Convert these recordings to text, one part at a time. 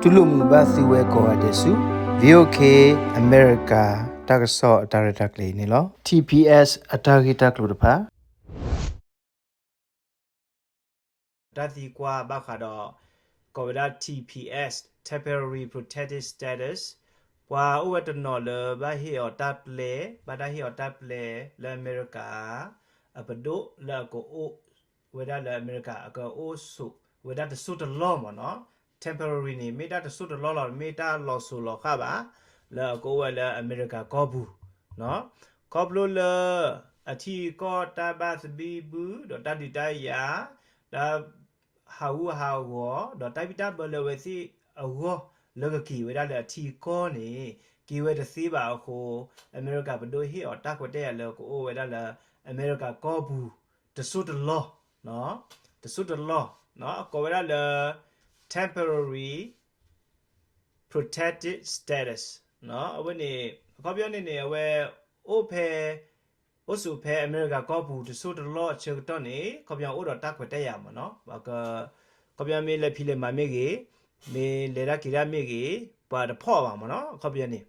တူၢ်လိာ်မုာ်ဘၣ်သုဝဲကိးဂၤဒဲးဆူ VOA အမဲရကၤ တၢ်ကစီၣ်အတၢ်ရဲၣ်တၢ်ကျဲၤအံၤန့ၣ်လီၤ. T P S အတၢ်ဂ့ၢ်တၢ်ကျိၤတဖၣ် တၢ်သံကွၢ်ဘၣ်ဃးဒီး ကိးဝဲဒၣ် T P S, Temporary Protected Status, ပှၤအိၣ်ဝဲတနီၤလၢဘၣ်ဟ့ၣ်အီၤတၢ်ပျဲ, ဘၣ်တၢ်ဟ့ၣ်အီၤတၢ်ပျဲလၢအမဲရကၤ အပဒိၣ်လၢအကအိၣ်ဝဲဒၣ်လၢအမဲရကၤ အကအိၣ်ဆိးဝဲဒၣ်တစိၢ်တလီၢ်မ့ၢ်နီၤ. Temporary န့ၣ် မ့ၢ်တၢ်တစိၢ်တလီၢ်လီၤ, မ့ၢ်တၢ်လီၤစိၤလီၤဃၣ်ဘၣ် လၢအကအိၣ်ဝဲလၢအမဲရကၤကီၢ်ပူၤ ခီဖျိလၢ အထံအကီၢ်တၢ်ဘၣ်သဘံၣ်ဘုၣ် ဒီးတၢ်ဒုးတၢ်ယၤ, တၢ်ဟးဂူာ်ဟးဂီၤ ဒီးတၢ်ဘံၣ်တၢ်ဘၢလၢအဝဲသ့ၣ်အဂီၢ် လၢကက့ၤဝဲဒၣ်လၢအထံအကီၢ်န့ၣ် က့ၤဝဲတသ့ဘၣ်အဃိ အမဲရကၤပဒိၣ်ဟ့ၣ်အီၤတၢ်ခွဲးတၢ်ယာ်လၢကအိၣ်ဝဲဒၣ်လၢအမဲရကၤကီၢ်ပူၤ တစိၢ်တလီၢ်, တစိၢ်တလီၢ်, ကိးဝဲဒၣ်လၢ Temporary Protected Status အဝဲန့ၣ် အခီပညီန့ၣ်န့ၣ် အဝဲ အိၣ်ဖဲ အိၣ်ဆိးဖဲအမဲရကၤကီၢ်ပူၤတစိၢ်တလီၢ်အဆၢကတီၢ်န့ၣ် အခီပညီအိၣ်ဒီးတၢ်ခွဲးတၢ်ယာ်မ့ၢ်နီၤ, အခီပညီမ့ၢ်လဲၤဖံးလဲၤမၤမ့ၢ်ဂ့ၤ, မ့ၢ်လဲၤတၢ်က့ၤတၢ်မ့ၢ်ဂ့ၤ, ပှၤတဖီၣ်ဘၣ်မ့ၢ်နီၤ, အခီပညီန့ၣ်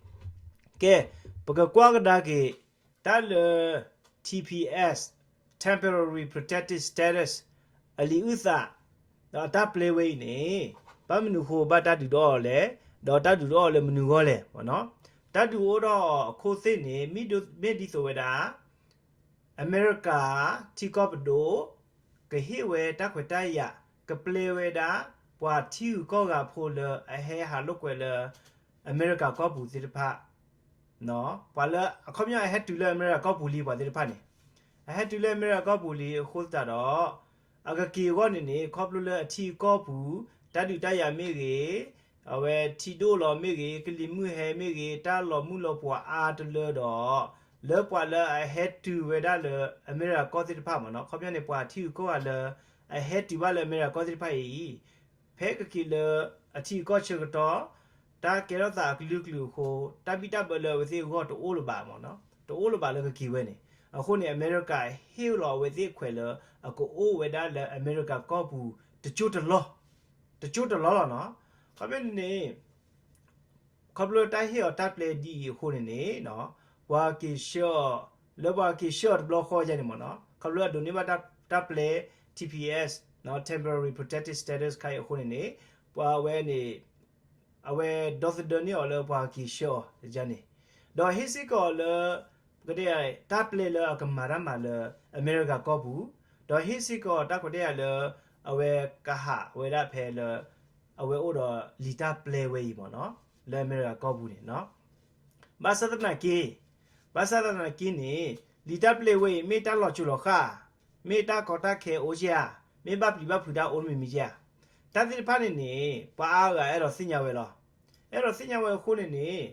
ကဲ ပကကွၢ်ကဒါက့ၤ တၢ်လၢ T P S, Temporary Protected Status အလံာ်အုၣ်သး ဒီးအတၢ်ပျဲဝဲအံၤန့ၣ် ဘၣ်မနုၤဃိဘၣ်တၢ်ဒုးဒိၣ်အီၤလဲၣ်, ဒီးတၢ်ဒုးဒိၣ်အီၤလၢမနုၤအဂီၢ်လဲၣ်မ့ၢ်နီၤ. တၢ်ဒုးအိၣ်ထီၣ်အခိၣ်သ့ၣ်န့ၣ် မ့ၢ်ဒ်သိးဝဲဒၣ် အမဲရကၤထံကီၢ်ပဒိၣ် ကဟ့ၣ်ဝဲတၢ်ခွဲးတၢ်ယာ် ကပျဲဝဲဒၣ် ပှၤထံဂုၤကီၢ်ဂၤဖိလၢအဟဲဟးလိာ်ကွဲလၢ အမဲရကၤကီၢ်ပူၤသ့ၣ်တဖၣ်, ပှၤလၢ အခီပညီအဟဲတုၤလၢအမဲရကၤကီၢ်ပူၤလံပှၤသ့ၣ်တဖၣ်န့ၣ်, အဟဲတုၤလၢအမဲရကၤကီၢ်ပူၤလံအဃိသတးဒီး အကက့ၤအဂီၢ်န့ၣ်န့ၣ် ခီဖျိလၢအထံအကီၢ်ပူၤ တၢ်ဒုးတၢ်ယၤမ့ၢ်ဂ့ၤ, အဝဲထံဒိၣ်လီၤမ့ၢ်ဂ့ၤ, ကလံၤမုၢ်ဟဲမ့ၢ်ဂ့ၤ, တၢ်လီၤမုၢ်လီၤပှီၤအါတလၢဒီး လၢပှၤလၢအဟဲတုၤဝဲဒၣ်လၢအမဲရကၤကီၢ်သ့ၣ်တဖၣ်မ့ၢ်နီၤ, ခီပညီန့ၣ် ပှၤထံဂုၤကီၢ်ဂၤလၢ အဟဲတုၤဘၣ်လၢအမဲရကၤကီၢ်သ့ၣ်တဖၣ်အံၤ ဖဲကက့ၤလၢအထံအကီၢ်ဆၢကတီၢ် တၢ်ကဲထီၣ်သးအကလုာ်ကလုာ်အဃိ တၢ်ဘံၣ်တၢ်ဘၢလၢအဝဲသ့ၣ်အဂီၢ်တအိၣ်လၢၤဘၣ်မ့ၢ်နီၤ, တအိၣ်လၢၤဘၣ်လၢကက့ၤဝဲန့ၣ်. အဃိန့ၣ် အမဲရကၤဟ့ၣ်လီၤအဝဲသ့ၣ်အခွဲးလၢ အကအိၣ်ဝဲဒၣ်လၢအမဲရကၤကီၢ်ပူၤ တစိၢ်တလီၢ်, တစိၢ်တလီၢ်လီၤနီၤ. ခီဖျိန့ၣ်န့ၣ် ခီဖျိတၢ်ဟ့ၣ်အီၤတၢ်ပျဲဒ်အံၤအဃိန့ၣ်န့ၣ် ပှၤက့ၤဆှၢအီၤ လၢပှၤက့ၤဆှၢအီၤတဘျီဃီယါန့ၣ်မ့ၢ်နီၤ, ခီဖျိအဒိးန့ၢ်ဘၣ်တၢ်ပျဲ T P S, Temporary Protected Status ခါအံၤအဃိန့ၣ်န့ၣ် ပှၤဝဲန့ၣ် အဝဲဒီသဒၢန့ၢ်အီၤလၢပှၤက့ၤဆှၢအီၤယါန့ၣ်, ဒီးဟ့ၣ်စ့ၢ်ကီးလၢ ပကတဲ တၢ်ပျဲလၢအကမၤတၢ်မၤလၢအမဲရကၤကီၢ်ပူၤ, ဒီးဟ့ၣ်စ့ၢ်ကီးတၢ်ခွဲးတၢ်ယာ်လၢ အဝဲကဟးဝဲဒၣ်ဖဲလၢ အဝဲအိၣ်ဒီးလံာ်တၢ်ပျဲဝဲအံၤမ့ၢ်နီၤ, လၢအမဲရကၤကီၢ်ပူၤန့ၣ်နီၤ. ဘၣ်ဆၣ်သနာ်က့, ဘၣ်ဆၣ်သနာ်က့န့ၣ် လံာ်တၢ်ပျဲဝဲအံၤ မ့ၢ်တၢ်လီၤစိၤလီၤဃၣ်, မ့ၢ်တၢ်ကီတၢ်ခဲအိၣ်ဧါ, မ့ၢ်ဘၣ်ပျံၤဘၣ်ဖုးတၢ်အိၣ်မံၤမံၤဧါ, တၢ်သ့ၣ်တဖၣ်န့ၣ်န့ၣ် ပှၤအါဂၤအဲၣ်ဒိးသ့ၣ်ညါဝဲလီၤ. အဲၣ်ဒိးသ့ၣ်ညါဝဲအဃိန့ၣ်န့ၣ်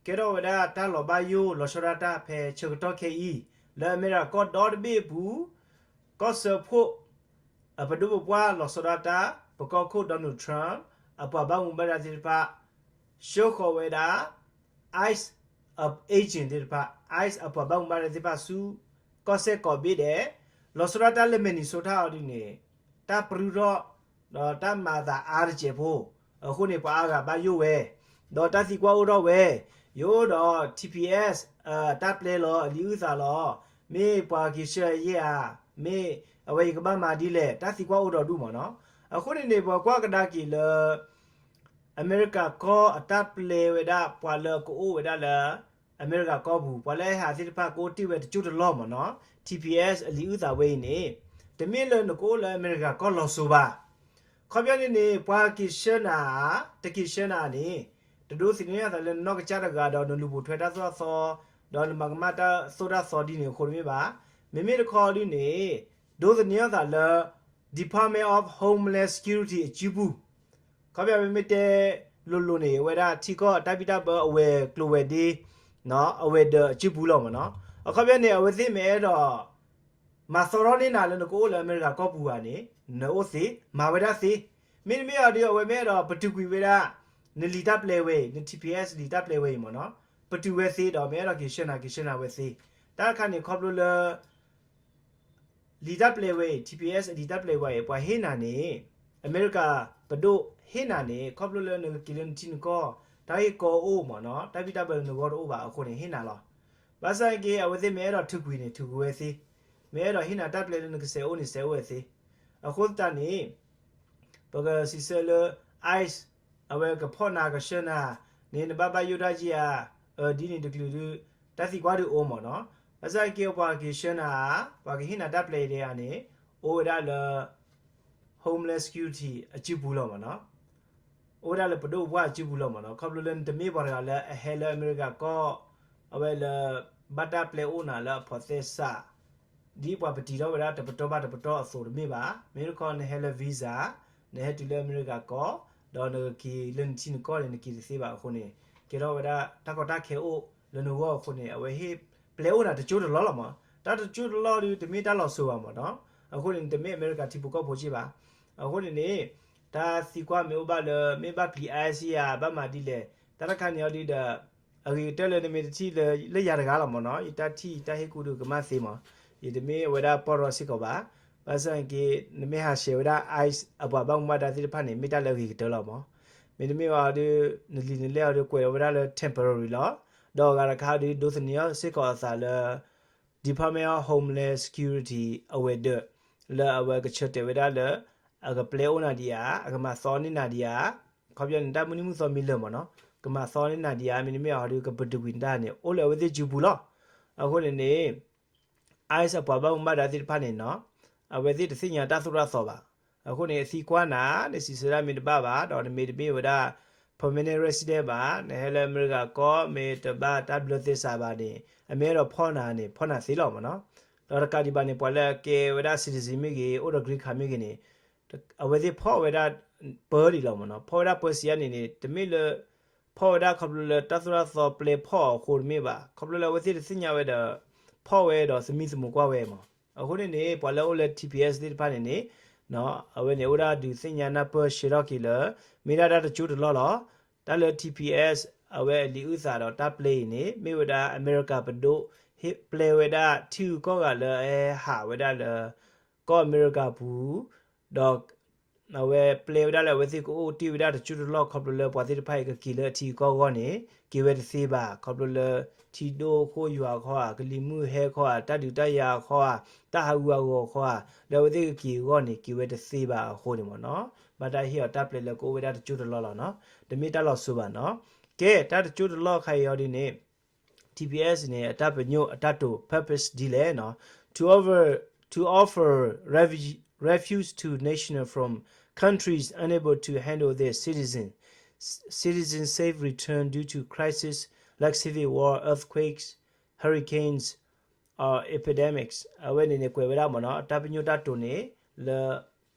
ကဲထီၣ်ဝဲဒၣ်တၢ်လီၤဘၣ်ယိၣ်လီၤဆီဒၣ်တၢ်ဖဲဆၢကတီၢ်ခဲအံၤ လၢအမဲရကၤကီၢ်ဒီတဘ့ၣ်အပူၤ ကီၢ်စၢဖှိၣ် အပဒိၣ်ပပှၢ်လီၤဆီဒၣ်တၢ်, ပကီၢ်ခိၣ် Donald Trump အပှၤဘၣ်မူဘၣ်ဒါသ့ၣ်တဖၣ် ဆှၢဃီၤဝဲဒၣ် ICE agent သ့ၣ်တဖၣ်, ICE အပှၤဘၣ်မူဘၣ်ဒါသ့ၣ်တဖၣ်ဆူ ကီၢ်စဲၣ်ကိးဘ့ၣ်ဒဲး, လီၤဆီဒၣ်တၢ်လၢ Minnesota အီၤဒ်န့ၣ် တၢ်ပြူၢ်ထီၣ် ဒီးတၢ်မၤအသးအါတစဲးဖိ, အဃိန့ၣ် ပှၤအါဂၤဘၣ်ယိၣ်ဝဲ, ဒီးတၢ်သံကွၢ်အိၣ်ထီၣ်ဝဲ, ယိၣ်ဒီး T P S တၢ်ပျဲလီၤ အလံာ်အုၣ်သးလီၤ, မ့ၢ်ပှၤက့ၤဆှၢယဲၢ်ဧါ, မ့ၢ်အဝဲယကဘၣ်မၤဒ်လဲၣ်, တၢ်သံကွၢ်အိၣ်ဒီးဒူၣ်မ့ၢ်နီၤ. အဃိန့ၣ်န့ၣ် ပှၤကွၢ်ကဒါက့ၤလၢ အမဲရကၤကီၢ်အတၢ်ပျဲဝဲဒၣ် ပှၤလၢကအိၣ်ဝဲဒၣ်လၢ အမဲရကၤကီၢ်ပူၤ ပှၤလၢအဟဲဟးသ့ၣ်တဖၣ် ကအိၣ်တ့ၢ်ဝဲတစိၢ်တလီၢ်မ့ၢ်နီၤ, T P S အလံာ်အုၣ်သးဝဲအံၤန့ၣ် တမ့ၢ်လၢနကအိၣ်လၢအမဲရကၤကီၢ်လီၤစိၤဘၣ်. ခီပညီန့ၣ်န့ၣ် ပှၤက့ၤဆှၢနၤဧါ, တက့ၤဆှၢနၤန့ၣ် တဒိးသန့ၤအသးလၢနနီၢ်ကစၢ်တဂၤဒီးနလူၤပိာ်ထွဲတၢ်သိၣ်တၢ်သီ, ဒီးနမၤကမၣ်တၢ်သိၣ်တၢ်သီဒ်န့ၣ်အဃိတမ့ၢ်ဘၣ်. မ့မ့ၢ်တခီဒ်န့ၣ် ဒိးသန့ၤအသးလၢ Department of Homeland Security အစုပူၤ, ခီပညီမ့မ့ၢ်တဲလိၤလိၤန့ၣ် အဝဲဒၣ်ထံကီၢ်တၢ်ဘံၣ်တၢ်ဘၢအဝဲၤကျိၤဝဲၤဒ့, အဝဲၤဒၢးအစုပူၤလီၤမ့ၢ်နီၤ. အခီပညီန့ၣ် အဝဲသ့ၣ်မ့ၢ်အဲၣ်ဒိး မၤသီထီၣ်န့ၢ်နၤလၢနကအိၣ်လၢအမဲရကၤကီၢ်ပူၤဘၣ်န့ၣ် နအိၣ်သ့, မၤဝဲဒၣ်သ့. မ့တမ့ၢ်အီၤဒီး အဝဲမ့ၢ်အဲၣ်ဒိးပတုာ်ကွံာ်ဝဲဒၣ် နလံာ်တၢ်ပျဲဝဲအံၤ, န T P S လံာ်တၢ်ပျဲဝဲအံၤမ့ၢ်နီၤ, ပတုာ်ဝဲသ့ဒီး မ့ၢ်အဲၣ်ဒိးက့ၤဆှၢနၤ က့ၤဆှၢနၤဝဲသ့. တၢ်တခါန့ၣ် ခီဖျိလၢ လံာ်တၢ်ပျဲဝဲအံၤ T P S အလံာ်တၢ်ပျဲဝဲအံၤ ပှၤဟ့ၣ်နၤန့ၣ် အမဲရကၤပဒိၣ်ဟ့ၣ်နၤန့ၣ် ခီဖျိလၢနကက့ၤလၢနထံနကီၢ် တၢ်ဂ့ၢ်ကီအိၣ်မ့ၢ်နီၤ, တၢ်ဘံၣ်တၢ်ဘၢလၢနဂီၢ်တအိၣ်ဘၣ်အဃိန့ၣ် ဟ့ၣ်နၤလီၤ. ဘၣ်ဆၣ်က့ အဝဲသ့ၣ်မ့ၢ်အဲၣ်ဒိးထုးကွံာ်န့ၣ် ထုးကွံာ်ဝဲသ့, မ့ၢ်အဲၣ်ဒိးဟ့ၣ်နၤတၢ်ပျဲလၢနကစဲးအိၣ်န့ၣ် စဲးအိၣ်ဝဲသ့. အဃိသတးန့ၣ် ပကစံးဆၢလၢ ICE အဝဲကဖီၣ်နၤကဆှၢနၤန့ၣ် နဘၣ်ဘၣ်ယိၣ်တၢ်ယံာ်ဧါ, အဒ်န့ၣ်တကလုာ်ဒုး တၢ်သံကွၢ်ဒုးအိၣ်မ့ၢ်နီၤ. ဘၣ်ဆၣ်က့ ပှၤကက့ၤဆှၢနၤဧါ, ပှၤကဟ့ၣ်နၤတၢ်ပျဲဒဲဧါန့ၣ် အိၣ်ဝဲဒၣ်လၢ Homeland Security အစုပူၤလီၤမ့ၢ်နီၤ. အိၣ်ဝဲဒၣ်လၢပဒိၣ်ပပှၢ်အစုပူၤလီၤမ့ၢ်နီၤ. ခီဖျိလၢနတမ့ၢ်ပှၤတဂၤလၢအဟဲလၢအမဲရကၤကီၢ် အဝဲလၢ ဘၣ်တၢ်ပျဲအိၣ်နၤလၢအဖိးသဲစး ဒ်ပှၤပတံၤထီၣ်ဝဲဒၣ်တပတီၢ်ဘၣ်တပတီၢ်အသိးတမ့ၢ်ဘၣ်. မ့ၢ်တခီနဟဲလၢ visa, နဟဲတုၤလၢအမဲရကၤကီၢ်, ဒီးနကက့ၤလၢနထံနကီၢ်န့ၣ် နက့ၤတသ့ဘၣ်အဃိန့ၣ် ကဲထီၣ်ဝဲဒၣ်တၢ်ကီတၢ်ခဲအိၣ်လၢနဂီၢ်အဃိန့ၣ် အဝဲဟ့ၣ်ပျဲအိၣ်နၤတကၠိတလီၢ်လီၤမး. တၢ်တကၠိတလီၢ်ဒုး တမ့ၢ်တၢ်လီၤစိၤဘၣ်မးနီၤ. အဃိန့ၣ် နတမ့ၢ်အမဲရကၤထံဖိကီၢ်ဖိက့ဘၣ်. အဃိန့ၣ်န့ၣ် တၢ်သံကွၢ်မ့ၢ်အိၣ်ဘၣ်လၢ မ့ၢ်ဘၣ်ပျံၤ ICE ဧါ, ဘၣ်မၤဒ်လဲၣ်, တၢ်တခါန့ၣ်အီၤဒုးဒီး အဂ့ၤကတၢၢ်လၢနမ့ၢ်တထံၣ်လၢယၤတဂၤလီၤမးနီၤ. ယတၢ်ထံၣ်ယတၢ်ဟ့ၣ်ကူၣ်ဒုးကမၣ်သ့မး. ယတမ့ၢ်ဝဲဒၣ်ပီၢ်ရီစ့ၢ်ကီးဘၣ်. ဘၣ်ဆၣ်က့ နမ့ၢ်ဟးဆှဲးဝဲဒၣ် ICE အပှၤဘၣ်မူဘၣ်ဒါသ့ၣ်တဖၣ်န့ၣ် မ့ၢ်တၢ်လၢအဂ့ၤကတၢၢ်လီၤမး. မ့တမ့ၢ်ဘၣ်အီၤဒုး နလံာ်နလဲၢ်အီၤဒုး ကွဲးလီၤဝဲဒၣ်လၢ temporary လီၤ. ဒီးအဂၤတခါဒုး ဒိးသန့ၤအီၤစ့ၢ်ကီးအသးလၢ Department of Homeland Security အဝဲၤဒၢး လၢအဝဲကဆၢတဲာ်ဝဲဒၣ်လၢ အကပျဲအိၣ်နၤဒံးဧါ, အကမၤသီန့ၢ်နၤဒံးဧါ, ခီပညီန့ၣ် တၢ်မုၢ်နံၤမုၢ်သီမံၤလၢာ်မးနီၤ, ကမၤသီန့ၢ်နၤဒံးဧါ, မ့တမ့ၢ်အီၤဒုး ကပတုာ်ကွံာ်နတၢ်န့ၣ် အိၣ်လၢအဝဲသ့ၣ်စုပူၤလီၤ. အဃိန့ၣ်န့ၣ် ICE အပှၤဘၣ်မူဘၣ်ဒါသ့ၣ်တဖၣ်န့ၣ်နီၤ, အဝဲသ့ၣ်တသ့ၣ်ညါတၢ်သိၣ်တၢ်သီဘၣ်. အဃိန့ၣ် အသံကွၢ်နၤ နစံးဆၢဒၣ်မ့ၢ်တဘၣ်ဘၣ်, ဒီးနမ့ၢ်တမ့ၢ်ဝဲဒၣ် permanent resident ဘၣ်, နဟဲလၢအမဲရကၤကီၢ် မ့ၢ်တဘၣ်တၢ်ဘျၢသဲစးဘၣ်န့ၣ် အမ့ၢ်အဲၣ်ဒိးဖီၣ်နၤန့ၣ် ဖီၣ်နၤသ့လီၤမးနီၤ. ဒီးတကးဒံးဘၣ်န့ၣ် ပှၤလၢအကဲဝဲဒၣ် citizen မ့ၢ်ဂ့ၤ, အိၣ်ဒီး green card မ့ၢ်ဂ့ၤန့ၣ် အဝဲသ့ၣ်ဖီၣ်ဝဲဒၣ်ပၢဒံးလီၤမးနီၤ. ဖီၣ်ဝဲဒၣ်ပၢစံးယါန့ၣ်န့ၣ် တမ့ၢ်လၢ ဖီၣ်ဝဲဒၣ်ခီဖျိလၢတၢ်သိၣ်တၢ်သီပျဲဖီၣ်အီၤအဃိတမ့ၢ်ဘၣ်, ခီဖျိလၢအဝဲသ့ၣ်တသ့ၣ်ညါဝဲဒီး ဖီၣ်ဝဲဒီးသမံသမိးကွၢ်ဝဲမး. အဃိန့ၣ်န့ၣ် ပှၤလၢအအိၣ်လၢ TPS သ့ၣ်တဖၣ်န့ၣ်န့ၣ် အဝဲန့ၣ်အိၣ်ဒၣ်ဒုးသ့ၣ်ညါနၢ်ပၢၢ်ဆှၢထီၣ်က့ၤလၢ မ့ၢ်ဒၣ်တၢ်တကၠိတလီၢ်လီၤ. တၢ်လၢ TPS အဝဲအလံာ်အုၣ်သးဒီးတၢ်ပျဲအံၤန့ၣ် မ့ၢ်ဝဲဒၣ်အမဲရကၤပဒိၣ် ဟ့ၣ်ပျဲဝဲဒၣ်ထံဂုၤကီၢ်ဂၤလၢအဟဲဟးဝဲဒၣ်လၢ ကီၢ်အမဲရကၤပူၤ ဒီး အဝဲပျဲဝဲဒၣ်လၢအဝဲသ့ၣ်ကအိၣ်တ့ၢ်ဝဲဒၣ်တကၠိတလီၢ် ခီဖျိလၢပှၤသ့ၣ်တဖၣ်အံၤကက့ၤလၢအထံအကီၢ်အဂီၢ်န့ၣ် က့ၤဝဲတသ့ဘၣ်. ခီဖျိလၢထံဒိၣ်ခိၣ်ယွၤခီဧါ, ကလံၤမုၢ်ဟဲခီဧါ, တၢ်ဒုးတၢ်ယၤခီဧါ, တၢ်ဟးဂူာ်ဟးဂီၤခီဧါ, လၢအဝဲသ့ၣ်ကက့ၤအဂီၢ်န့ၣ် က့ၤဝဲတသ့ဘၣ်အဃိန့ၣ်မးနီၤ. ဘၣ်တၢ်ဟ့ၣ်အီၤတၢ်ပျဲလၢကအိၣ်ဝဲဒၣ်တကၠိတလီၢ်လီၤနီၤ. တမ့ၢ်တၢ်လီၤစိၤဘၣ်နီၤ. ကဲ တၢ်တကၠိတလီၢ်ခါအံၤအီၤဒ်န့ၣ် TPS န့ၣ် အတၢ်ပညိၣ်အတၢ်တိာ် purpose ဒ်လဲၣ်နီၤ, to offer, to offer refuge, refuge to national from countries unable to handle their citizens, citizens safe return due to crisis like civil war, earthquakes, hurricanes, or epidemics. အဝဲန့ၣ်န့ၣ် ကွဲးဝဲဒၣ်မ့ၢ်နီၤ တၢ်ပညိၣ်တၢ်တိာ်န့ၣ် လၢ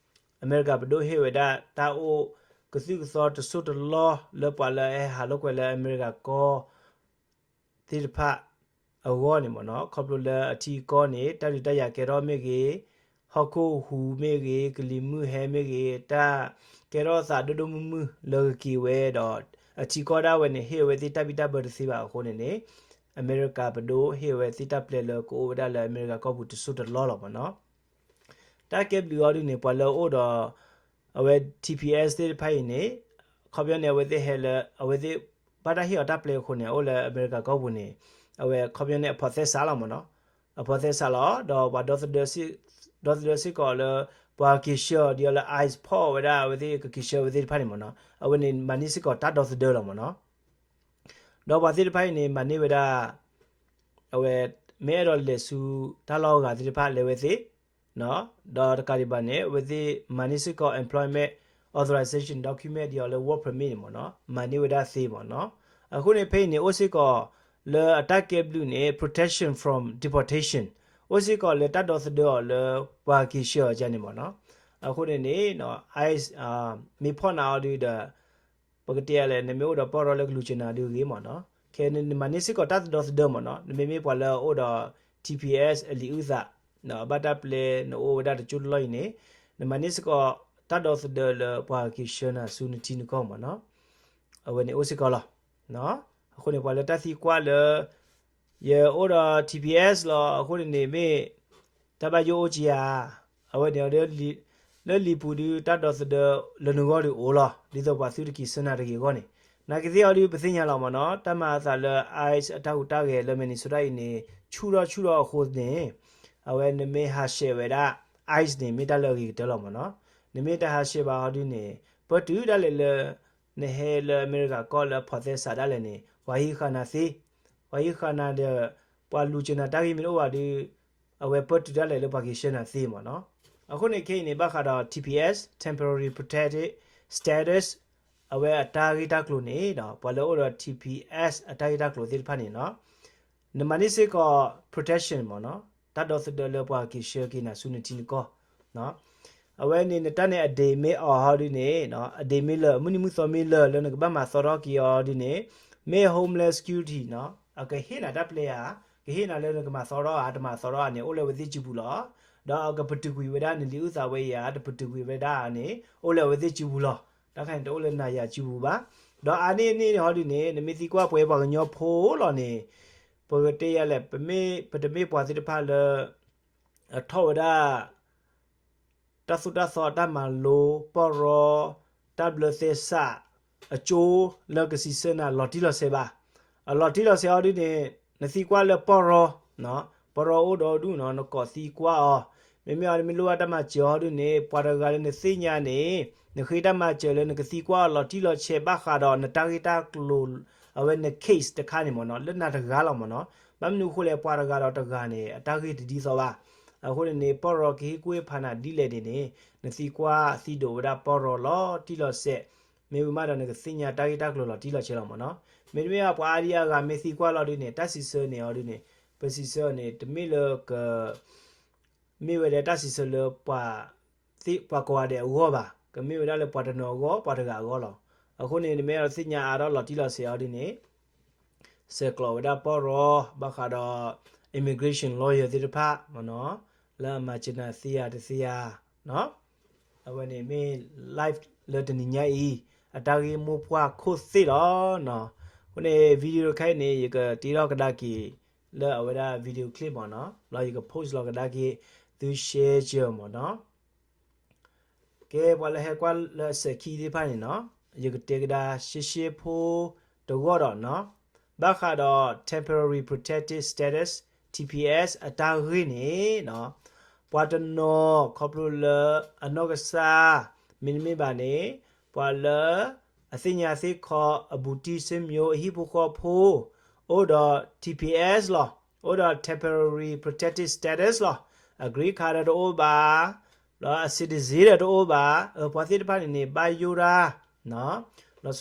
အမဲရကၤပဒိၣ်ဟ့ၣ်ဝဲဒၣ် တၢ်အိၣ်ကသုၣ်ကသီတစိၢ်တလီၢ် လၢပှၤလၢအဟဲဟးလိာ်ကွဲလၢအမဲရကၤကီၢ် သ့ၣ်တဖၣ်အဂီၢ်န့ၣ်မ့ၢ်နီၤ, ခီဖျိလၢအထံအကီၢ်န့ၣ် တၢ်ဒုးတၢ်ယၤကဲထီၣ်မ့ၢ်ဂ့ၤ, ဟီၣ်ခိၣ်ဟူးမ့ၢ်ဂ့ၤ, ကလံၤမုၢ်ဟဲမ့ၢ်ဂ့ၤ, တၢ်ကဲထီၣ်သးဒိၣ်ဒိၣ်မုၢ်မုၢ်လၢကက့ၤဝဲဒီး အထံကီၢ်ဒၣ်ဝဲန့ၣ် ဟ့ၣ်ဝဲသ့ၣ်တၢ်ဘံၣ်တၢ်ဘၢတသ့ဘၣ်အဃိန့ၣ်န့ၣ် အမဲရကၤပဒိၣ်ဟ့ၣ်ဝဲသ့ၣ်တၢ်ပျဲလၢကအိၣ်ဝဲဒၣ်လၢအမဲရကၤကီၢ်ပူၤတစိၢ်တလီၢ်လီၤမ့ၢ်နီၤ. တၢ်ကဲဘျုးအီၤဒ်န့ၣ် ပှၤလၢအအိၣ်ဒီး အဝဲ TPS သ့ၣ်တဖၣ်အံၤန့ၣ် ခီပညီန့ၣ် အဝဲသ့ၣ်ဟဲလၢ အဝဲသ့ၣ်ဘၣ်တၢ်ဟ့ၣ်အီၤတၢ်ပျဲအဃိန့ၣ် အအိၣ်လၢအမဲရကၤကီၢ်ပူၤန့ၣ် အဝဲခီပညီန့ၣ် အဖိးသဲစးလီၤမ့ၢ်နီၤ. အဖိးသဲစးလီၤ ဒီးပှၤဒီသဒၢ ဒီသဒၢစ့ၢ်ကီးလၢ ပှၤက့ၤဆှၢအီၤဒ်အီၤလၢ ICE ဖီၣ်ဝဲဒၣ်အဝဲသ့ၣ်ကက့ၤဆှၢအဝဲသ့ၣ်တဖၣ်န့ၣ်မ့ၢ်နီၤ အဝဲန့ၣ်မၤန့ၢ်စ့ၢ်ကီးတၢ်ဒီသဒၢလီၤမ့ၢ်နီၤ. ဒီးပှၤသ့ၣ်တဖၣ်အံၤန့ၣ် မၤန့ၢ်ဝဲဒၣ် အဝဲ မ့ၢ်အဲၣ်ဒိးလဲၤဆူတၢ်လီၢ်အဂၤသ့ၣ်တဖၣ်လဲၤဝဲသ့, ဒီးတကးဒံးဘၣ်န့ၣ် အဝဲသ့ၣ်မၤန့ၢ်စ့ၢ်ကီး employment authorization document ဒ်အီၤလၢ work permit န့ၣ်မ့ၢ်နီၤ, မၤန့ၢ်ဝဲဒၣ်သ့မ့ၢ်နီၤ. အဃိန့ၣ် ဖဲအံၤန့ၣ် အိၣ်စ့ၢ်ကီးလၢအတၢ်ကဲဘျုးန့ၣ် protection from deportation အိၣ်စ့ၢ်ကီးလၢတၢ်ဒီသဒၢအီၤလၢပှၤက့ၤဆှၢအီၤကန့ၣ်မ့ၢ်နီၤ. အဃိန့ၣ်န့ၣ် ICE မ့ၢ်ဖီၣ်နၤအီၤဒုးဒီး ပကတဲလဲၣ် နမ့ၢ်အိၣ်ဒီးပီၢ်ရီလၢကလူၤစၢၤနၤဒုးဂ့ၤမ့ၢ်နီၤ, ခဲနမၤန့ၢ်စ့ၢ်ကီးတၢ်ဒီသဒၢမ့ၢ်နီၤ, နမ့မ့ၢ်ပှၤလၢအအိၣ်ဒီး TPS အလံာ်အုၣ်သး, ဘၣ်တၢ်ပျဲနအိၣ်ဝဲဒၣ်တကၠိတလီၢ်အံၤန့ၣ်, နမၤန့ၢ်စ့ၢ်ကီးတၢ်ဒီသဒၢလၢပှၤက့ၤဆှၢနၤဆူနထံနကီၢ်မ့ၢ်နီၤ, အဝဲန့ၣ်အိၣ်စ့ၢ်ကီးလီၤ. အဃိန့ၣ် ပှၤလၢတၢ်သံကွၢ်လၢ ယအိၣ်ဒီး TPS လီၤ, အဃိန့ၣ်န့ၣ်မ့ၢ် တၢ်ဘၣ်ယိၣ်အိၣ်က့ဧါ, အဝဲန့ၣ်အီၤဒီး လၢလံာ်ပူၤဒုး တၢ်ဒီသဒၢလၢနဂီၢ်ဒုးအိၣ်လီၤ. ဒ်သိးပှၤသုတက့ၤဆှၢနၤတဂ့ၤအဂီၢ်န့ၣ်, နာ်က့သ့ၣ်အီၤဒုး ပသ့ၣ်ညါလီၤမ့ၢ်နီၤ, တၢ်မၤအသးလၢ ICE အတၢ်ဟူးတၢ်ဂဲၤလၢ Minnesota အံၤန့ၣ် ဆူၣ်ထီၣ်ဆူၣ်ထီၣ်အဃိန့ၣ်, အဝဲနမ့ၢ်ဟးဆှဲးဝဲဒၣ် ICE န့ၣ် မ့ၢ်တၢ်လၢအဂ့ၤကတၢၢ်လီၤမ့ၢ်နီၤ. နမ့ၢ်တဟးဆှဲးဘၣ်အီၤဒုးန့ၣ်, ပၢတုၤဒၣ်လဲာ်လၢ နဟဲလၢအမဲရကၤကီၢ်လၢအ process ဒၣ်လဲာ်န့ၣ် ပှၤဟံးဃာ်နၤသ့, ပှၤဟံးဃာ်နၤဒီး ပှၤလူၤစၢၤနၤတၢ်ဂ့ၢ်မ့ၢ်တအိၣ်ဘၣ်ဒီး အဝဲပၢတုၤဒၣ်လဲာ်လၢပှၤက့ၤဆှၢနၤသ့မ့ၢ်နီၤ. အဃိန့ၣ်ခဲအံၤန့ၣ် ဘၣ်ဃးဒီး TPS, Temporary Protected Status အဝဲအတၢ်ဂ့ၢ်တၢ်ကျိၤန့ၣ်ဒီး ပှၤလၢအအိၣ်ဒီး TPS အတၢ်ဂ့ၢ်တၢ်ကျိၤသ့ၣ်တဖၣ်န့ၣ်နီၤ, နမၤန့ၢ်စ့ၢ်ကီး protection မ့ၢ်နီၤ, တၢ်ဒီသဒၢလၢပှၤက့ၤဆှၢက့ၤနၤဆူနထံနကီၢ် အဝဲန့ၣ်နတၢ်န့ၣ် အဒ့မ့ၢ်အီၤဟီဒုးန့ၣ်, အဒ့မ့ၢ်လၢာ် မုၢ်နံၤမုၢ်သီမ့ၢ်လၢာ် လၢနကဘၣ်မၤသီထီၣ်က့ၤအီၤဒုးန့ၣ်, မ့ၢ် Homeland Security နီၤ, အကဟ့ၣ်နၤတၢ်ပျဲဧါ, ကဟ့ၣ်နၤလၢနကမၤသီထီၣ်ဧါ တမၤသီထီၣ်ဧါန့ၣ် အိၣ်လၢအဝဲသ့ၣ်စုပူၤလီၤ. ဒီးအကပတုာ်ကွံာ်ဝဲဒၣ်နလံာ်အုၣ်သးဝဲအံၤဧါ တပတုာ်ကွံာ်ဝဲဒၣ်ဧါန့ၣ် အိၣ်လၢအဝဲသ့ၣ်စုပူၤလီၤ. တၢ်ခါန့ၣ်တအိၣ်လၢနၤယၤစုပူၤဘၣ်. ဒီးအါန့ၢ်န့ၣ်ဟီဒုးန့ၣ် နမ့ၢ်သံကွၢ်ပှၤပှၤကညီဖိလီၤန့ၣ်, ပကတဲယၤလဲၣ်, ပမ့ၢ် ပတမ့ၢ်ပှၤသ့ၣ်တဖၣ်လၢ အထီၣ်ဝဲဒၣ် တၢ်သိၣ်တၢ်သီအတၢ်မၤလိ ပီၢ်ရီ တၢ်ဘျၢသဲစး အကၠိလၢကစံးဆၢနၤလီၤတံၢ်လီၤဆဲးဘၣ်. အလီၤတံၢ်လီၤဆဲးအီၤဒုးန့ၣ် နသံကွၢ်လၢပီၢ်ရီ, ပီၢ်ရီအိၣ်ဒီးဒူၣ်နီၤ နကိးသံကွၢ်အီၤ, မ့မ့ၢ်အီၤနမ့ၢ်လိၣ်ဘၣ်တၢ်မၤစၢၤအီၤဒုးန့ၣ် ပှၤတဂၤလၢနသ့ၣ်ညါန့ၣ် နဃ့တၢ်မၤစၢၤလၢနကသံကွၢ်အီၤလီၤတံၢ်လီၤဆဲးဘၣ်ဃးဒီးနတၢ်ဂ့ၢ်တၢ်ကျိၤ အဝဲန case တခါန့ၣ်မ့ၢ်နီၤ လၢနၤတဂၤလီၤမ့ၢ်နီၤ. ဘၣ်မနုၤအဃိလဲၣ် ပှၤတဂၤဒီးတဂၤန့ၣ် အတၢ်ဂ့ၢ်တဒ်သိးဘၣ်. အဃိန့ၣ်န့ၣ် ပီၢ်ရီကဟ့ၣ်ကူၣ်ဟ့ၣ်ဖးနၤဒ်လဲၣ်န့ၣ်န့ၣ် နသံကွၢ်သံဒိးဝဲဒၣ်ပီၢ်ရီလီၤတံၢ်လီၤဆဲး, မ့ၢ်ဝံၤမးဒီးနကသ့ၣ်ညါတၢ်ဂ့ၢ်တၢ်ကျိၤလီၤတံၢ်လီၤဆဲးလီၤမ့ၢ်နီၤ. မ့တမ့ၢ်ဘၣ်ပှၤအါဒံအါဂၤမ့ၢ်သံကွၢ်လီၤဒုးန့ၣ် တၢ်စံးဆၢန့ၣ်အီၤဒုးန့ၣ် ပစံးဆၢအီၤန့ၣ် တမ့ၢ်လၢက မ့ၢ်ဝဲဒၣ်တၢ်စံးဆၢလၢပှၤ သ့ၣ်ပှၤကိးဂၤဒဲးအဂီၢ်ဘၣ်, ကမ့ၢ်ဝဲဒၣ်လၢပှၤတနီၤအဂီၢ် ပှၤတဂၤအဂီၢ်လီၤ. အဃိန့ၣ် နမ့ၢ်အဲၣ်ဒိးသ့ၣ်ညါအါထီၣ်လီၤတံၢ်လီၤဆဲးအီၤဒုးန့ၣ် ဆဲးကျိးဝဲဒၣ်ပီၢ်ရီ ဘၣ်ဃးဒီး immigration lawyer သ့ၣ်တဖၣ်မ့ၢ်နီၤ လၢအမၤစၢၤနၤသ့ဧါတသ့ဧါနီၤ. အဝဲန့ၣ်မ့ၢ် live လၢတနံၤညါအံၤ အတၢ်ဂ့ၢ်မိၢ်ပှၢ်ခိၣ်သ့ၣ်လီၤနီၤ. အဃိန့ၣ် video တခါအံၤန့ၣ် ယကတ့ထီၣ်ကဒါက့ၤ လၢအဝဲဒၣ် video clip မ့ၢ်နီၤ လီၤယက post လီၤကဒါက့ၤ သု share ကၢမ့ၢ်နီၤ. ကဲ ပှၤလၢဟဲကွၢ်လၢအစဲးခံသ့ၣ်တဖၣ်န့ၣ်နီၤ ယကတဲကဒါရှဲရှဲဖိတဂီၢ်ဒီးနီၤ ဘၣ်ဃးဒီး Temporary Protected Status, TPS အတၢ်ဂ့ၢ်န့ၣ်နီၤ ပှၤတနီၤခီဖျိလၢအနီၢ်ကစၢ် မ့တမ့ၢ်ဘၣ်န့ၣ် ပှၤလၢ အသ့ၣ်ညါသ့ၣ်ခီ အဘူးတံၢ်ဆ့မၠိ အဟံၣ်ဖိဃီဖိ အိၣ်ဒီး TPS လီၤ, အိၣ်ဒီး Temporary Protected Status လီၤ, အ green card ဒီးတအိၣ်ဘၣ်, ဒီးအ citizen ဒီးတအိၣ်ဘၣ်, ပှၤသ့ၣ်တဖၣ်န့ၣ်န့ၣ် ဘၣ်ယိၣ်ဒၣ် လီၤဆီ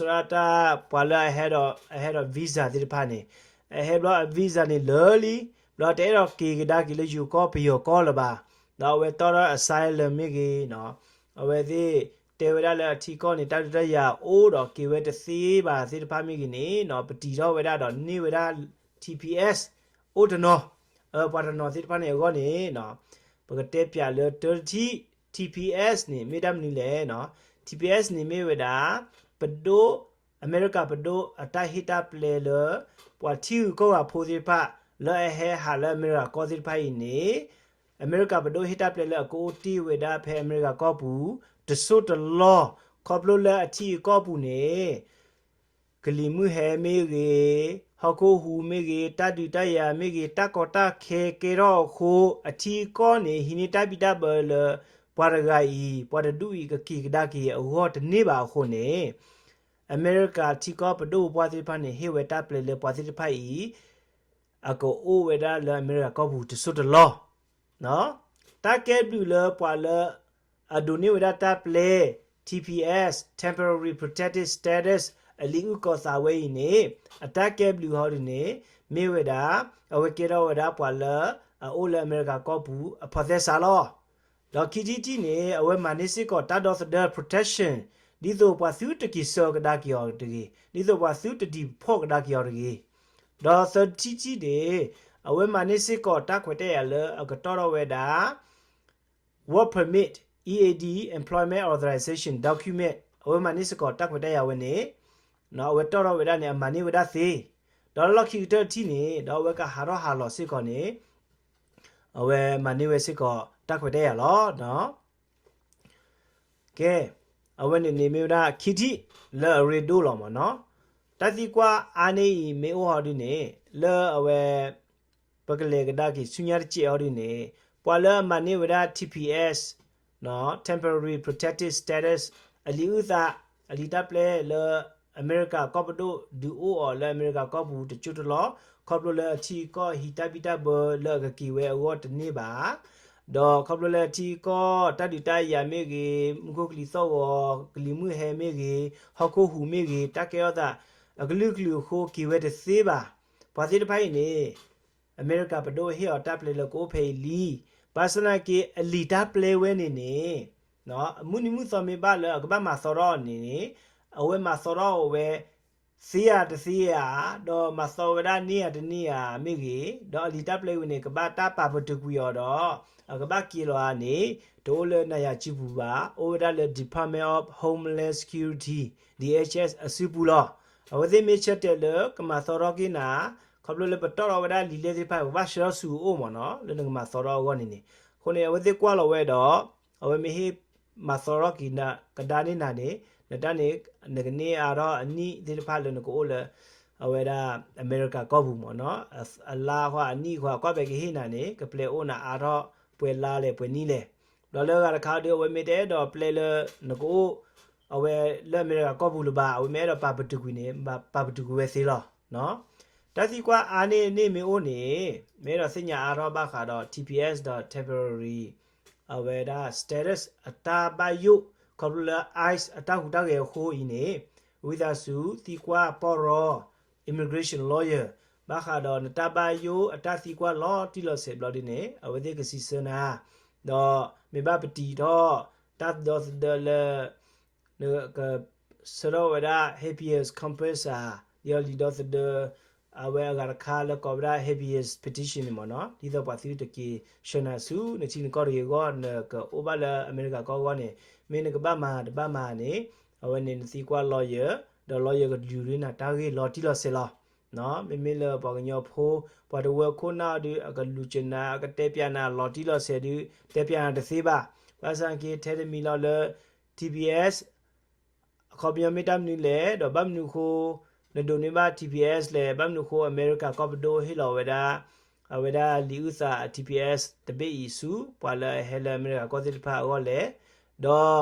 ဒၣ်တၢ် ပှၤလၢအဟဲဒီး အဟဲဒီး visa သ့ၣ်တဖၣ်န့ၣ် အဟဲဘျီအ visa န့ၣ်လၢာ်လံ, ဘျီတအဲၣ်ဒိးက့ၤကဒါက့ၤလၢယိၤကီၢ်ပယီၤကီၢ်လၢၤဘၣ်, ဒီးအဝဲတီၢ်ဒီး asylum မ့ၢ်ဂ့ၤ, အဝဲသ့ၣ်တဲဝဲဒၣ်လၢအထံကီၢ်န့ၣ် တၢ်ဒုးတၢ်ယၤအိၣ်ဒီးက့ၤဝဲတသ့ဘၣ်သ့ၣ်တဖၣ်မ့ၢ်ဂ့ၤန့ၣ် ပတံာ်ထီၣ်ဝဲဒၣ်ဒီးန့ၢ်ဝဲဒၣ် TPS အိၣ်တနီၤ, ပှၤတနီၤသ့ၣ်တဖၣ်န့ၣ်အဂီၢ်န့ၣ် ပကတဲပၠးလၢတၢတထံၣ် TPS န့ၣ် မ့ၢ်တၢ်မနုၤလဲၣ်, TPS န့ၣ်မ့ၢ်ဝဲဒၣ် ပဒိၣ် အမဲရကၤပဒိၣ်အတၢ်ဟ့ၣ်တၢ်ပျဲလၢ ပှၤထံဂုၤကီၢ်ဂၤဖိသ့ၣ်တဖၣ် လၢအဟဲဟးလၢအမဲရကၤကီၢ်သ့ၣ်တဖၣ်အံၤန့ၣ် အမဲရကၤပဒိၣ်ဟ့ၣ်တၢ်ပျဲလၢအကအိၣ်တ့ၢ်ဝဲဒၣ်ဖဲအမဲရကၤကီၢ်ပူၤ တစိၢ်တလီၢ် ခီဖျိလၢအထံအကီၢ်ပူၤန့ၣ် ကလံၤမုၢ်ဟဲမ့ၢ်ဂ့ၤ, ဟီၣ်ခိၣ်ဟူးမ့ၢ်ဂ့ၤ, တၢ်ဒုးတၢ်ယၤမ့ၢ်ဂ့ၤ, တၢ်ကီတၢ်ခဲကဲထီၣ်အဃိ အထံအကီၢ်န့ၣ် ဟံးန့ၢ်တၢ်ဘံၣ်တၢ်ဘၢလၢ ပှၤတဂၤအံၤ ပှၤတဒူၣ်အံၤ ကက့ၤကဒါက့ၤအဂီၢ်တန့ၢ်ဘၣ်အဃိန့ၣ် အမဲရကၤထံကီၢ်ပဒိၣ်ပပှၢ်သ့ၣ်တဖၣ်န့ၣ် ဟ့ၣ်ဝဲတၢ်ပျဲလၢပှၤသ့ၣ်တဖၣ်အံၤ အကအိၣ်ဝဲဒၣ်လၢအမဲရကၤကီၢ်ပူၤတစိၢ်တလီၢ် တၢ်ကဲဘျုးလၢပှၤလၢ အဒိးန့ၢ်ဝဲဒၣ်တၢ်ပျဲ TPS, Temporary Protected Status အလံာ်အုၣ်ကီၤသးဝဲအံၤန့ၣ် အတၢ်ကဲဘျုးဟီဒ်န့ၣ် မ့ၢ်ဝဲဒၣ် အဝဲကဲထီၣ်ဝဲဒၣ်ပှၤလၢ အအိၣ်လၢအမဲရကၤကီၢ်ပူၤ အ process လီၤ. ဒီးခံထံၣ်တထံၣ်န့ၣ် အဝဲမၤန့ၢ်စ့ၢ်ကီးတၢ်ဒီသဒၢ protection ဒ်သိးပှၤသုတက့ၤဆှၢကဒါက့ၤအီၤတဂ့ၤ, ဒ်သိးပှၤသုတ deport ကဒါက့ၤအီၤတဂ့ၤ. ဒီးသၢထံၣ်တထံၣ်န့ၣ် အဝဲမၤန့ၢ်စ့ၢ်ကီးတၢ်ခွဲးတၢ်ယာ်လၢအကတီၢ်ထီၣ်ဝဲဒၣ် work permit, EAD, employment authorization document အဝဲမၤန့ၢ်စ့ၢ်ကီးတၢ်ခွဲးတၢ်ယာ်ဝဲန့ၣ် အဝဲတီၢ်ထီၣ်ဝဲဒၣ်န့ၣ် အမၤန့ၢ်ဝဲဒၣ်သ့, ဒီးလၢလီၢ်ခံကတၢၢ်တထံၣ်န့ၣ် ဒီးအဝဲကဟးထီၣ်ဟးလီၤစ့ၢ်ကီးန့ၣ် အဝဲမၤန့ၢ်ဝဲစ့ၢ်ကီးတၢ်ခွဲးတၢ်ယာ်လီၤ. ကဲ, အဝဲန့ၣ်န့ၣ်မ့ၢ်ဝဲဒၣ်ခံထံၣ်လၢအရ့ဒိၣ်လီၤမ့ၢ်နီၤ. တၢ်သံကွၢ်အါန့ၢ်အံၤမ့ၢ်အိၣ်ဟီဒုန့ၣ် လၢအဝဲ ပကလဲၤကဒါက့ၤဆူညါတစဲးအီၤဒုန့ၣ် ပှၤလၢအမၤန့ၢ်ဝဲဒၣ် T P S, Temporary Protected Status အလံာ်အုၣ်သး အလံာ်တၢ်ပျဲလၢ အမဲရကၤကီၢ်ပဒိၣ်ဒုးအိၣ်အီၤလၢအမဲရကၤကီၢ်ပူၤတစိၢ်တလီၢ် ခီဖျိလၢအထံအကီၢ်ဟံးတၢ်ဘံၣ်တၢ်ဘၢလၢအကက့ၤဝဲအဂီၢ်တန့ၢ်ဘၣ် ဒီးခီဖျိလၢအထံအကီၢ်တၢ်ဒုးတၢ်ယၤမ့ၢ်ဂ့ၤ, မူခိၣ်ကလံၤသီၣ်ဂီၤ, ကလံၤမုၢ်ဟဲမ့ၢ်ဂ့ၤ, ဟီၣ်ခိၣ်ဟူးမ့ၢ်ဂ့ၤ, တၢ်ကဲထီၣ်သးအကလုာ်ကလုာ်အဃိက့ၤဝဲတသ့ဘၣ်. ပှၤသ့ၣ်တဖၣ်အံၤန့ၣ် အမဲရကၤပဒိၣ်ဟ့ၣ်အီၤတၢ်ပျဲလၢကအိၣ်ဖဲအံၤလံ. ဘၣ်ဆၣ်သနာ်က့ အလံာ်တၢ်ပျဲဝဲန့ၣ်န့ၣ် မုၢ်နံၤမုၢ်သီမ့ၢ်ဘၣ်လၢအကဘၣ်မၤသီထီၣ်အီၤန့ၣ်န့ၣ် အဝဲမၤသီထီၣ်အဝဲ သ့ဧါတသ့ဧါ, ဒီးမၤသီဝဲဒၣ်န့ၢ်ဧါတန့ၢ်ဧါမ့ၢ်ဂ့ၤ, ဒီးအလံာ်တၢ်ပျဲဝဲန့ၣ် ကဘၣ်တၢ်ပာ်ပတုာ်ကွံာ်အီၤဒီး အကဘၣ်က့ၤလီၤဧါန့ၣ် တအိၣ်လၢနၤယၤစုပူၤဘၣ်, အိၣ်ဝဲဒၣ်လၢ Department of Homeland Security, D H S အစုပူၤလီၤ. အဝဲသ့ၣ်မ့ၢ်ဆၢတဲာ်လၢကမၤသီထီၣ်က့ၤနၤ, ခီဖျိလၢပတီၢ်ထီၣ်ဝဲဒၣ်လံာ်လဲၢ်သ့ၣ်တဖၣ် ပဘၣ်ဆှၢထီၣ်ဆူအအိၣ်မ့ၢ်နီၤ လၢနကမၤသီထီၣ်အဂီၢ်န့ၣ်န့ၣ်. အဃိန့ၣ် အဝဲသ့ၣ်ကွၢ်လီၤဝဲဒီး အဝဲမ့ၢ်ဟ့ၣ်မၤသီထီၣ်က့ၤကဒါန့ၢ်နၤန့ၣ် နတၢ်န့ၣ် နကန့ၢ်အါထီၣ်အနံၣ်သ့ၣ်တဖၣ်လၢနကအိၣ်လၢ အဝဲဒၣ်အမဲရကၤကီၢ်ပူၤမ့ၢ်နီၤ, အလါဃီအနံၣ်ဃီ ကွၢ်ပဲကဟ့ၣ်နၤန့ၣ် ကပျဲအိၣ်နၤအါထီၣ်ပှဲၤလါလဲၣ်ပှဲၤနံၣ်လဲၣ်. ဒီးလၢအဂၤတခါဒီး အဝဲမ့ၢ်တအဲၣ်ဒိးပျဲလၢနကအိၣ် အဝဲလၢအမဲရကၤကီၢ်ပူၤလၢၤဘၣ်, အဝဲမ့ၢ်အဲၣ်ဒိးပာ်ပတုာ်ကွံာ်န့ၣ် ပာ်ပတုာ်ကွံာ်ဝဲသ့လီၤ. တၢ်သံကွၢ်အါန့ၢ်န့ၣ်မ့ၢ်အိၣ်န့ၣ် မ့ၢ်အဲၣ်ဒိးသ့ၣ်ညါအါထီၣ်ဘၣ်ဃးဒီး T P S ဒီး temporary အဝဲဒၣ် status အတၢ်ဘၣ်ယိၣ် ခီဖျိလၢ ICE အတၢ်ဟူးတၢ်ဂဲၤအဃိအံၤန့ၣ် ဝံသးစူၤသံကွၢ်ပီၢ်ရီ immigration lawyer ဘၣ်ဃးဒီးနတၢ်ဘၣ်ယိၣ်အတၢ်သံကွၢ်လီၤတံၢ်လီၤဆဲးဘျီဒ်န့ၣ် အဝဲသ့ၣ်ကစံးဆၢနၤ, ဒီးမ့ၢ်ဘၣ်ပတံာ်ထီၣ် တၢ်ဒီသဒၢလၢ နက ဆှၢထီၣ်ဝဲဒၣ် habeas corpus ဧါ, ဒီးလံာ်ဒီသဒၢ အဝဲအဂၤတခါလၢကိးဝဲဒၣ် habeas petition န့ၣ်မ့ၢ်နီၤ, ဒ်သိးပှၤသုတက့ၤဆှၢနၤဆူ နထံနကီၢ်တဂ့ၤအဂီၢ် နကအိၣ်ဘၣ်လၢအမဲရကၤကီၢ်အဂီၢ်န့ၣ် မ့ၢ်နကဘၣ်မၤတဘၣ်မၤန့ၣ် အဝဲန့ၣ်နသံကွၢ် lawyer ဒီး lawyer ကလူၤန့ၢ်နၤတၢ်ဂ့ၢ်လီၤတံၢ်လီၤဆဲးလီၤ. မ့မ့ၢ်လၢပှၤကညီဖိ ပှၤတဝၢခိၣ်နၢ်အီၤဒုး အကလူၤစၢၤနၤ အကတဲပၠးနၤလီၤတံၢ်လီၤဆဲးဒုး တဲပၠးနၤတသ့ဘၣ်. ဘၣ်ဆၣ်က့ ထဲတမံၤလီၤလၢ T P S အခီပညီမ့ၢ်တၢ်မနုၤလဲၣ်, ဒီးဘၣ်မနုၤအဃိ နဒိးန့ၢ်ဘၣ် T P S လဲၣ်, ဘၣ်မနုၤအဃိ အမဲရကၤကီၢ်ပဒိၣ်ဟ့ၣ်လီၤဝဲဒၣ် အဝဲဒၣ်လံာ်အုၣ်သး T P S တဘ့ၣ်အံၤဆူ ပှၤလၢအဟဲလၢအမဲရကၤကီၢ်သ့ၣ်တဖၣ်အဂီၢ်လဲၣ်, ဒီး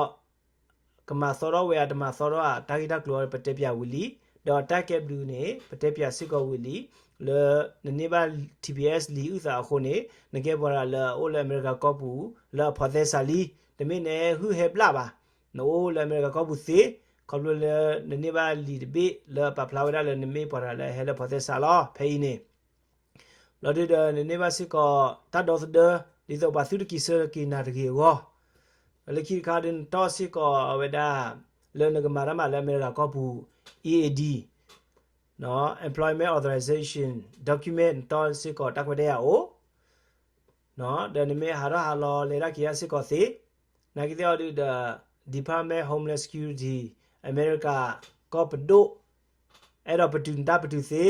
ကမၤသီထီၣ်ဝဲဧါတမၤသီထီၣ်ဧါ တၢ်ဂ့ၢ်တၢ်ကျိၤအံၤပတဲပၠးဝံၤလံ, ဒီးတၢ်ကဲဘျုးန့ၣ် ပတဲပၠးစ့ၢ်ကီးဝံၤလံ, လၢနန့ၢ်ဘၣ် T P S လံာ်အုၣ်သးအဃိန့ၣ် နကဲပှၤတဂၤလၢအအိၣ်လၢအမဲရကၤကီၢ်ပူၤ လၢအဖိးသဲစးလံ, တမ့ၢ်နဟုၣ်ဟဲဘျၣ်ဘၣ်, နအိၣ်လၢအမဲရကၤကီၢ်ပူၤသ့, ခီဖျိလၢနန့ၢ်ဘၣ်လံာ်တဘ့ၣ်လၢပာ်ဖျါဝဲဒၣ်လၢနမ့ၢ်ပှၤတဂၤလၢအဟဲလၢဖိးသဲစးလီၤ. ဖဲအံၤန့ၣ် လီၤဒုးဒီး နန့ၢ်ဘၣ်စ့ၢ်ကီး တၢ်ဒီသဒၢ ဒ်သိးပှၤသုတက့ၤဆှၢက့ၤနၤတဂ့ၤအဂီၢ်, လၢခံတခါဒီး နတီၢ်စ့ၢ်ကီးအဝဲဒၣ် လၢနကမၤတၢ်မၤလၢအမဲရကၤကီၢ်ပူၤ E A D, Employment Authorization Document နတီၢ်စ့ၢ်ကီးတၢ်ခွဲးတၢ်ယာ်အိၣ် ဒီးနမ့ၢ်ဟးထီၣ်ဟးလီၤလဲၤတၢ်က့ၤတၢ်စ့ၢ်ကီးသ့, နာ်က့သ့ၣ်အီၤဒုးဒီး Department Homeland Security အမဲရကၤကီၢ်ပဒိၣ် အဲၣ်ဒိးပတုာ်နတၢ်ပတုာ်သ့,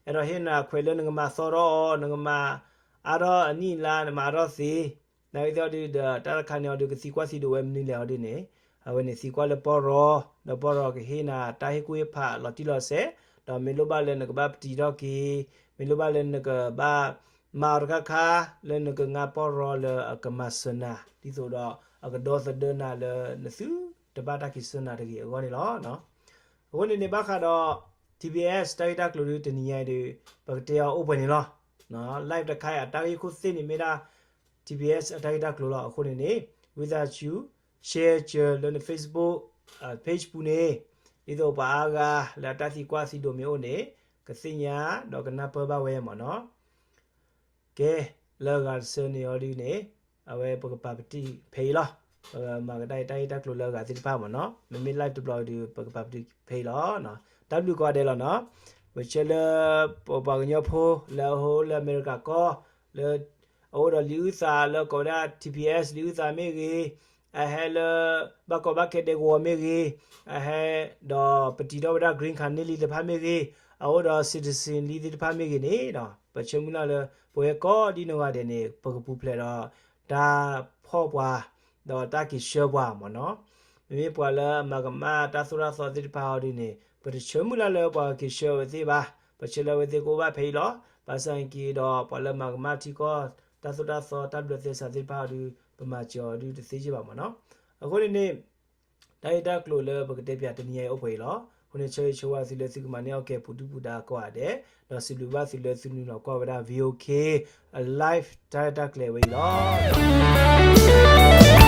အဲၣ်ဒိးဟ့ၣ်နၤခွဲးလၢနကမၤသီထီၣ်အီၤ နကမၤအါထီၣ်အနံၣ်အလါ နမၤအါထီၣ်သ့, နာ်က့သ့ၣ်အီၤဒုးဒီး တၢ်တခါန့ၣ်အီၤဒုးကသံကွၢ်သံဒိးဝဲမနုၤလဲၣ်အီၤဒုးန့ၣ်, အဝဲန့ၣ်သံကွၢ်လၢပီၢ်ရီ, ဒီးပီၢ်ရီကဟ့ၣ်နၤတၢ်ဟ့ၣ်ကူၣ်ဟ့ၣ်ဖးလီၤတံၢ်လီၤဆဲး, ဒီးမ့ၢ်လိၣ်ဘၣ်လၢနကဘၣ်ပတံာ်ထီၣ်က့ၤ, မ့ၢ်လိၣ်ဘၣ်လၢနကဘၣ်မၤအီၤတခါခါ လၢနကငါပီၢ်ရီလၢအကမၤစၢၤနၤ ဒ်သိးဒီးအကဒီသဒၢနၤလၢနသုတဘၣ်တၢ်က့ၤဆှၢနၤတဂ့ၤအဂီၢ်န့ၣ်လီၤ. အဃိန့ၣ်န့ၣ်ဘၣ်ဃးဒီး T P S တၢ်ဂ့ၢ်တၢ်ကျိၤဒုးတနံၤညါအံၤဒုး ပကတဲအီၤအိၣ်ပှဲၤန့ၣ်လီၤ. Live တခါအံၤ အတၢ်ဂ့ၢ်ခိၣ်သ့ၣ်န့ၣ်မ့ၢ်ဒၣ် T P S အတၢ်ဂ့ၢ်တၢ်ကျိၤလီၤ. အဃိန့ၣ်န့ၣ် ဝံသးစူၤ share စၢၤလၢန Facebook page ပူၤန့ၣ်, ဒ်သိးပှၤအါဂၤလၢအတၢ်သံကွၢ်သံဒိးမ့ၢ်အိၣ်န့ၣ် ကသ့ၣ်ညါဒီးကနၢ်ပၢၢ်ဘၣ်ဝဲမ့ၢ်နီၤ. ကဲ, လၢအဂၤတဆၢန့ၣ်အီၤဒုးန့ၣ် အဝဲပကပာ်ပတုာ်ဖဲအံၤလီၤ. ပမၤကဒါအံၤတၢ်ဂ့ၢ်တၢ်ကျိၤလၢအဂၤသ့ၣ်တဖၣ်မ့ၢ်နီၤ, မ့မ့ၢ် live တဘျီဒုး ပကပာ်ပတုာ်ဖဲအံၤလီၤ. တၢ်ဘျုးကိးဂၤဒဲးလီၤနီၤ. ပဆၢလၢ ပပှၤကညီဖိလၢအအိၣ်လၢအမဲရကၤကီၢ် လၢအအိၣ်ဒီးလံာ်အုၣ်သးလၢကိးဝဲဒၣ် T P S လံာ်အုၣ်သးမ့ၢ်ဂ့ၤ, အဟဲလၢ ဘၣ်ကီဘၣ်ခဲဒဲကဝီၤမ့ၢ်ဂ့ၤ, အဟဲဒီးပတံာ်ထီၣ်ဝဲဒၣ် green card န့ၢ်လံသ့ၣ်တဖၣ်မ့ၢ်ဂ့ၤ, အအိၣ်ဒီး citizen လံသ့ၣ်တဖၣ်မ့ၢ်ဂ့ၤန့ၣ်ဒီး ပဆၢမုၢ်လၢ်လၢ ပဝဲကိးဒ်နီၢ်ဂၤဒဲးန့ၣ် ပကပူၤဖျဲးဒီးတၢ်ဖီၣ်ပှၤ ဒီးတၢ်က့ၤဆှၢပှၤမ့ၢ်နီၤ. မ့မ့ၢ်ပှၤလၢအမၤကမၣ်တၢ်သိၣ်တၢ်သီသ့ၣ်တဖၣ်အီၤဒုန့ၣ် ပတဆၢမုၢ်လၢ်လၢပှၤက့ၤဆှၢအဝဲသ့ၣ်ဘၣ်. ပဆၢလၢအဝဲသ့ၣ်ကအိၣ်ဘၣ်ဖဲအံၤလီၤ. ဘၣ်ဆၣ်က့ဒီး ပှၤလၢမၤကမၣ်ထံကီၢ် တၢ်သိၣ်တၢ်သီတၢ်ဘျၢသဲစးသ့ၣ်တဖၣ်အီၤဒု ပမၤစၢၤအီၤဒုတသ့ယ့ၢ်ဘၣ်မ့ၢ်နီၤ. အဃိန့ၣ်န့ၣ် တၢ်ဂ့ၢ်တၢ်ကျိၤလၢပကတဲပၠးတနံၤအံၤအိၣ်ပှဲၤအံၤလီၤ. အဃိန့ၣ် ဆၢဂ့ၤဆၢဝါသုလၢသုကမၤန့ၢ်အီၣ်ကဲပူၤဒုၣ်ပူၤဒါကိးဂၤဒဲး, ဒီးစံးဘျုးဘၣ်သုလၢသုနုာ်လီၤကွၢ်ဝဲဒၣ် VOA အ live တၢ်ရဲၣ်တၢ်ကျဲၤဝဲအံၤလီၤ.